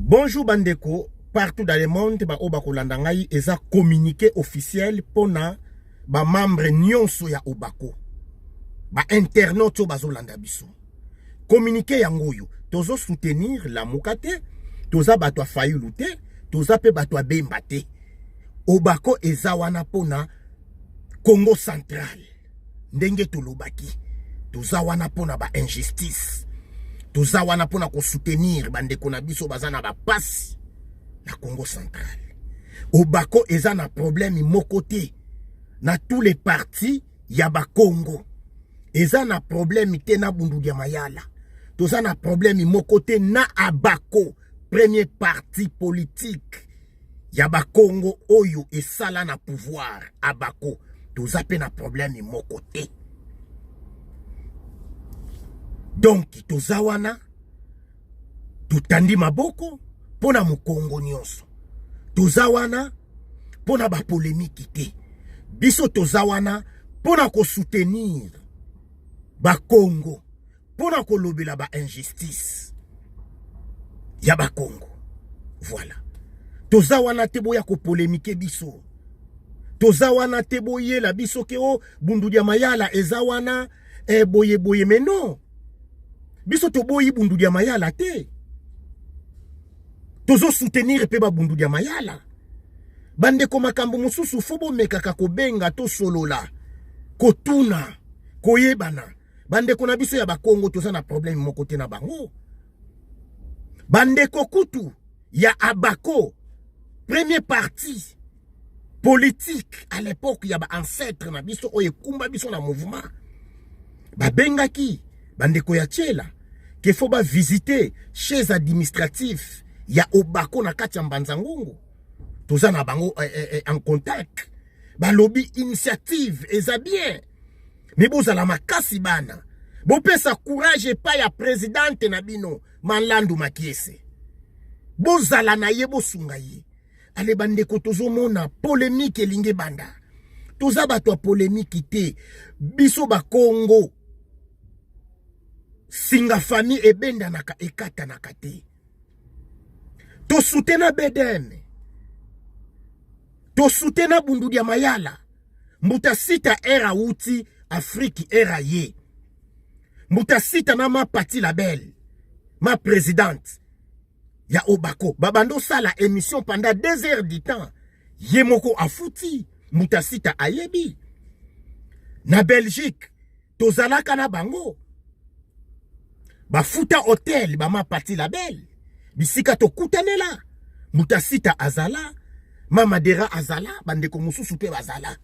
Bonjour bandeko partout dans le monde ba oyo bakolanda ngai, eza communiqué officiel mpona ba membre nyonso ya Obako, ba internaute oyo bazolanda biso. Communiqué yango oyo, tozo soutenir Lamuka te, toza bato ya Fayulu te, toza mpe bato ya Bemba te. Obako eza wana mpona Congo Central. Ndenge tolobaki, toza wana mpona ba injustice, toza wana mpona kosoutenir bandeko na biso baza na bapasi na Congo Central. Obako eza na problème moko te na tous les partis ya Bakongo. Eza na problème te na Bundu dia Mayala, toza na problème moko te na Abako, premier parti politique ya Bakongo oyo esala na pouvoir. Abako toza mpe na problème moko te. Donc toza wana, totandi maboko mpo na mokongo nyonso. Toza wana mpo na bapolémique te. Biso toza wana mpo na kosoutenir Bakongo, mpo na kolobela bainjustice ya Bakongo. Voilà, toza wana te boya kopolémiquer biso. Toza wana te boyela biso ke o Bundu dia Mayala eza wana boye boye. Mais non, biso toboyi Bundu dia Mayala te, tozosoutenir mpe babundu dia Mayala. Bandeko, makambo mosusu fo bomekaka kobenga, tosolola, kotuna, koyebana. Bandeko na biso ya Bakongo, toza na problème moko te na bango. Bandeko kutu ya Abako, premier parti politique à l'époque ya baancêtre na biso oyo ekumba biso na mouvement, babengaki bandeko ya Tiela ke fo bavisite chaise administratif ya Obako na kati ya Mbanza Ngungu. Toza na bango en contact. Balobi initiative eza bien, me bozala makasi bana, bopesa courage epai ya présidente na bino Malandu Makiese, bozala na ye, bosunga ye. Ale bandeko, tozomona polémique elingi ebanda. Toza bato ya polémique te. Biso Bakongo, singa famille ebendanaka, ekatanaka te. Tosutena BDM, tosutena Bundu dia Mayala. Mbuta Sita ere awuti Afrique, ere ye Mbuta Sita na ma Pati Label, ma présidente ya Obako, babanda osala émission pendant 2 heures du temps. Ye moko afuti. Mbuta Sita ayebi na Belgique, tozalaka na bango, bafuta hotel bama Pati Label, bisika tokutanela. Mbuta Sita azala, Mamadera azala, bandeko mosusu mpe bazala.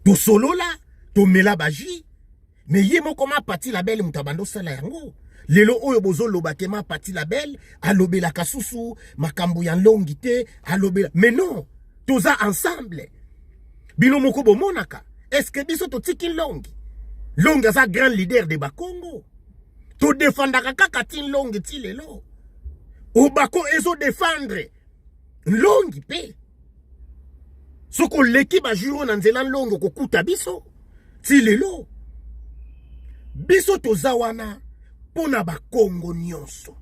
Tosolola, tomela bajus. Me ye moko ma Pati Label moto abanda osala yango. Lelo oyo bozoloba ke ma Pati Label alobelaka susu makambo ya Nlongi te, alobela. Mais non, toza ensemble. Bino moko bomonaka, est ce que biso totiki Nlongi? Nlongi aza grand leader de Bakongo, todefandaka kaka ti Nlongi ti lelo. Obako ezodefendre Nlongi mpe soki oleki bajour na nzela Nlongi, okokuta biso ti lelo. Biso toza wana mpo na Bakongo nyonso,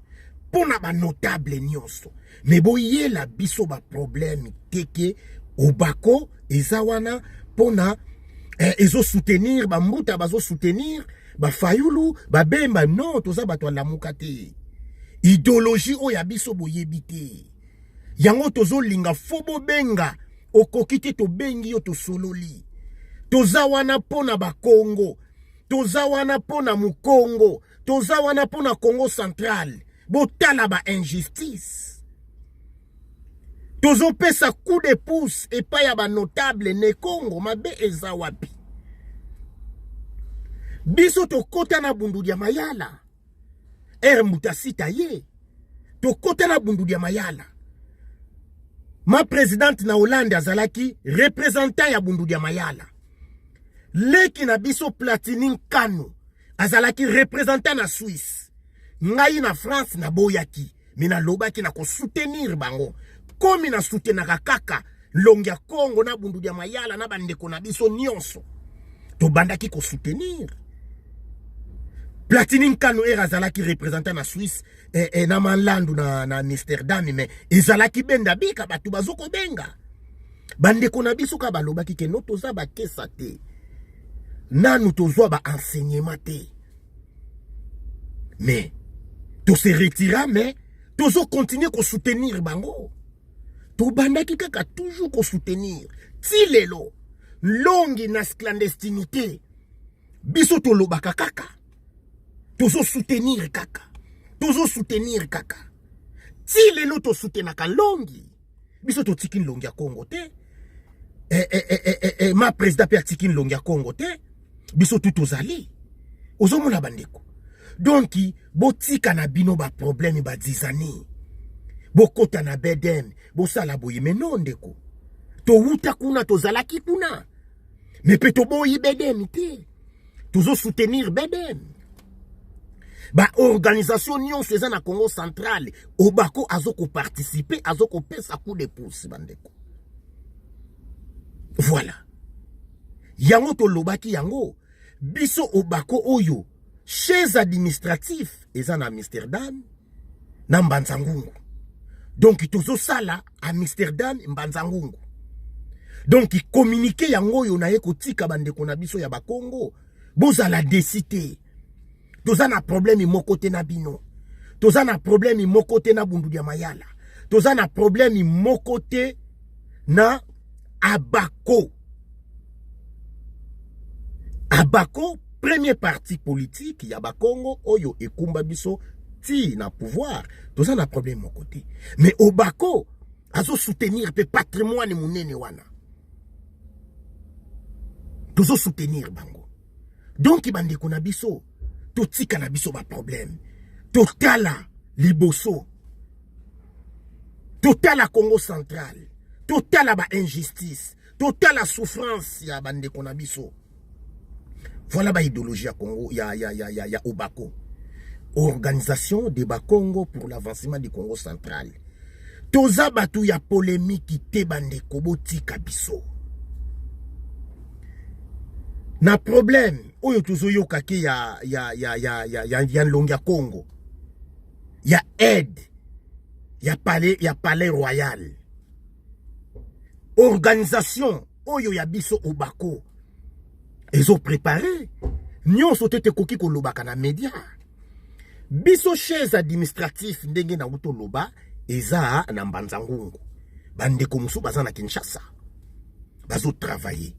mpo na banotable nyonso. Me boyela biso baproblème te ke Obako eza wana mpona ezosoutenir bambuta, bazosoutenir bafayulu, babemba. Non, toza bato alamuka te. Idéologie oyo ya biso boyebi te yango. Tozolinga fo bobenga, okoki te, tobengi yo, tosololi. Toza wana mpo na Bakongo, toza wana mpo na Mokongo, toza wana mpo na Congo Central. Botala bainjustice, tozopesa coup de pouce epai ya banotable ne Congo. Mabe eza wapi? Biso tokɔta na Bundu dia Mayala ere Mbuta Sita ye, tokɔta na Bundu dia Mayala. Ma présidente na Hollande azalaki représentant ya Bundu dia Mayala. Leki na biso Platini Nkanu azalaki représentant na Suisse. Ngai na France naboyaki, me nalobaki na kosoutenir bango. Komi nasoutenaka kaka Nlongi ya Kongo na Bundu dia Mayala na bandeko na biso nyonso, tobandaki kosoutenir. Platini Nkanu ere azalaki représentant na Suisse na Manlandu na Amsterdam, mais ezalaki benda bika bato bazokobenga bandeko na biso kaka balobaki ke no, toza bakesa te, nanu tozwa baenseignement te, mais tose retira, mais tozocontinue kosoutenir bango. Tobandaki kaka toujours kosoutenir ti lelo. Longi na clandestinité, biso tolobaka kaka, tozosoutenir kaka, tozosoutenir kaka ti lelo. Tosoutenaka Longi. Biso totiki Nlongi ya Kongo te. Ma président mpe atiki Nlongi ya Kongo te. Biso tu tozali, ozomona bandeko. Donc botika na bino baproblème, badizani bokota na BDM, bosala boye. Mais non, ndeko, towuta kuna, tozalaki kuna, mais mpe toboyi BDM te, tozosoutenir BDM. Baorganisation nyonso eza na Congo Central, Obako azokoparticipe, azokopesa coup de pouce, bandeko. Voilà, yango tolobaki yango. Biso Obako oyo, chaise administratif eza na Amsterdam na Mbanza-Ngungu. Donc tozosala Amsterdam, Mbanza-Ngungu. Donc communiqué yango oyo naye kotika bandeko na biso ya Bakongo, bozala déçus te. Toza na problème moko te na bino, toza na problème moko te na Bundu ya Mayala, toza na problème moko te na Abako. Abako, premier parti politique ya Bakongo oyo ekumba biso ti na pouvoir, toza na problème moko te. Mais Obako azosoutenir mpe patrimoine monene wana, tozosoutenir bango. Donc bandeko na biso, totika na biso baproblème, totala liboso, totala Congo Central, totala bainjustice, totala souffrance ya bandeko na biso. Voilà baidéologie ya Congo, ya Obako, Organisation de Bakongo pour l'avancement du Congo Central. Toza bato ya polémique te, bandeko. Botika biso na problème oyo tozoyoka ke ya Nlongi ya Congo, ya aide ya palais royal. Organisation oyo ya biso Obako ezoprépare nyonso te, tekoki kolobaka na média. Biso chaise administratif, ndenge nango toloba, eza na Mbanza Ngungu. Bandeko mosusu baza na Kinshasa, bazotravaille.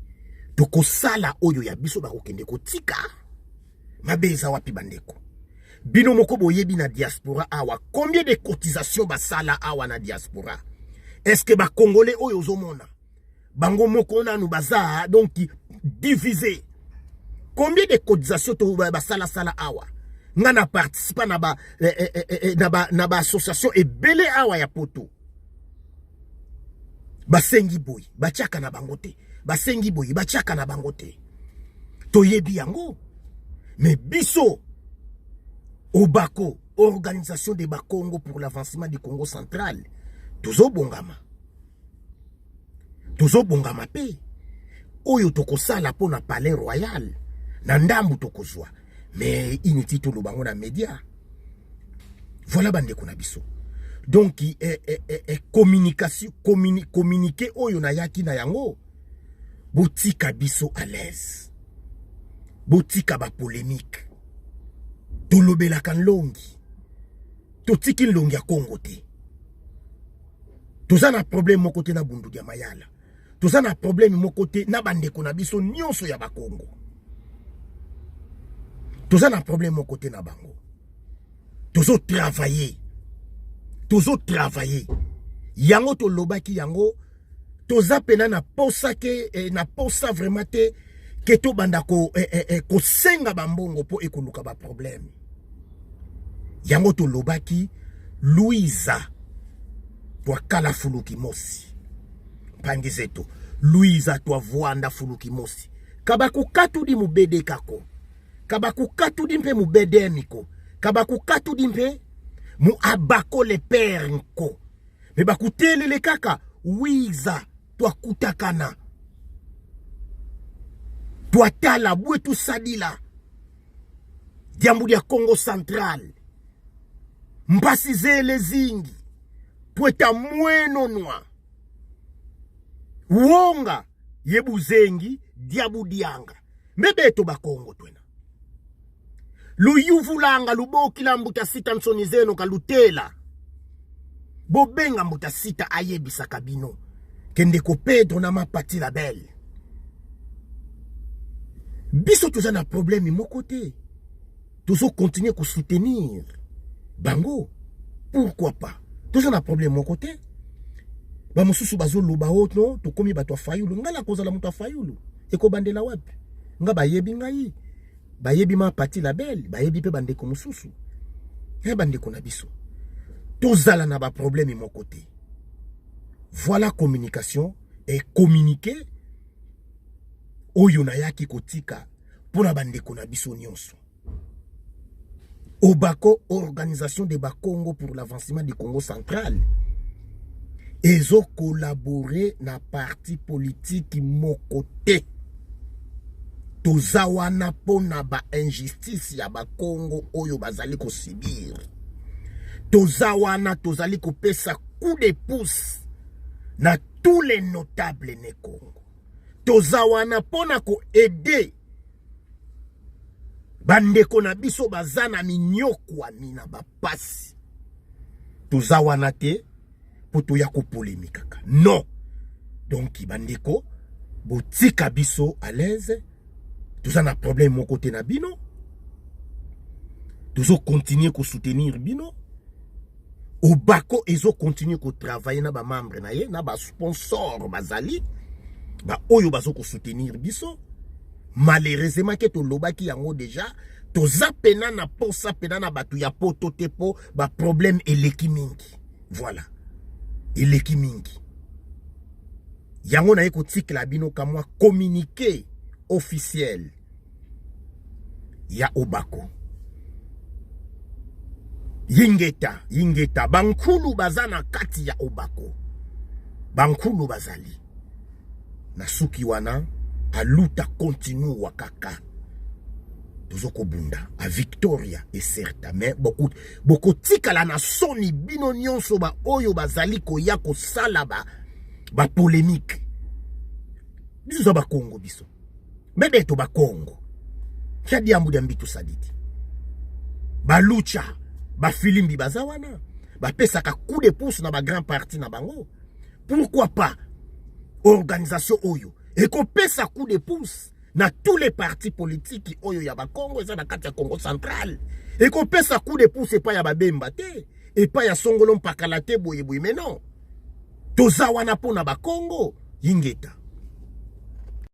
Tokosala oyo ya biso, bakokende kotika mabe. Eza wapi, bandeko? Bino moko boyebi na diaspora awa combien de cotisation basala awa na diaspora. Est-ce que bacongolais oyo ozomona bango moko nanu baza donc divisé? Combien de cotisation to basalasala awa? Nga na participa na ba eh, eh, eh, na ba na ba association ebele awa ya poto. Basengi boye, batiaka na bango te, basengi boye, batiaka na bango te. Toyebi yango. Mais biso Obako, Organisation de Bakongo pour l'avancement du Congo Central, tozobongama, tozobongama mpe oyo tokosala mpo na palais royal na ndambu tokozwa, mais inutile toloba yango na média. Voilà, bandeko na biso. Donc communication communiqué oyo nayaki na yango, botika biso à l'aise, botika bapolémique. Tolobelaka Nlongi, totiki Nlongi ya Kongo te. Toza na problème moko te na Bundu ya Mayala, toza na problème moko te na bandeko na biso nyonso ya Bakongo, toza na problème moko te na bango. Tozotravaille, tozotravaille yango, tolobaki yango. Toza pena na posa ke na posa vraiment te ke tobanda kosenga bambongo mpo ekoluka baproblème. Yango tolobaki: Louisa twakala fuluki mosi mpangi zetu, Louisa twavwanda fuluki mosi, kabakukatudi mubedekako, kabakukatudi mpe mubedemiko, kabakukatudi mpe mu Abako le père nko me bakutelele kaka. Wiza twakutakana, twatala bwe, tusadila. Diambu dia Kongo Central, mpasi zele zingi pweta mwenonwa wonga ye buzengi diabu dianga mbebeto bakongo twena luyuvulanga lubokila mbuta sita nsoni zeno kalutela bobenga mbuta sita ayebisaka bino kende ko Pedro na mapati la belle. Biso toza na problème moko te, tozo continuer ko soutenir bango, pourquoi pas? Toza na problème moko te. Bamosusu bazoloba o no tokomi bato ya Fayulu. Ngai nakozala moto ya Fayulu ekobandela wapi? Nga bayebi ngai, bayebi ma Pati la belle, bayebi mpe bandeko mosusu ya bandeko na biso. Tozala na baproblème moko te. Voilà communication et communiquer oyo nayaki kotika mpona bandeko na biso nyonso. Obako, organisation de Bakongo pour l'avancement du Congo central, ezo collaborer na parti politique moko te. Toza wana mpona ba injustice ya Bakongo oyo bazali kosibir. Toza wana tozali kopesa coup de pouce na tous les notables ne Congo. Toza wana mpona koaider bandeko na biso baza na minyokwami na bapasi. Toza wana te po toya kopolemikaka. Non. Donc bandeko botika biso à l'aise, toza na problème moko te na bino, tozo continuer ko soutenir bino. Obako ezo continuer ko travailler na ba membre na ye, na ba sponsor bazali ba oyo bazo ko soutenir biso. Malheureusement ke tolobaki yango déjà, toza pena na posa pena na bato ya poto te po ba problème eleki mingi. Voilà, eleki mingi. Yango naye kotikela bino kamwa communiqué officiel ya Obako. Yingeta, yingeta, bankulu baza na kati ya Obako. Bankulu bazali na suki wana aluta continua kaka tozokobunda a Victoria et certa, mais bokotikala na soni bino nyonso ba oyo bazali koya kosala ba polémique. Biso za bakongo biso mbebeto bakongo kia diambu dia mbitu sadidi balucha bafilimbi baza wana bapesaka coup de pouce na ba grand parti na bango. Pourquoi pas organisation oyo ekopesa coup de pouce na tous les partis politiques oyo ya bakongo eza na kati ya Congo central, ekopesa coup de pouce epai ya babemba te, epai ya songolo mpakala te, boye boye. Mais non, toza wana mpona bakongo. Yingeta.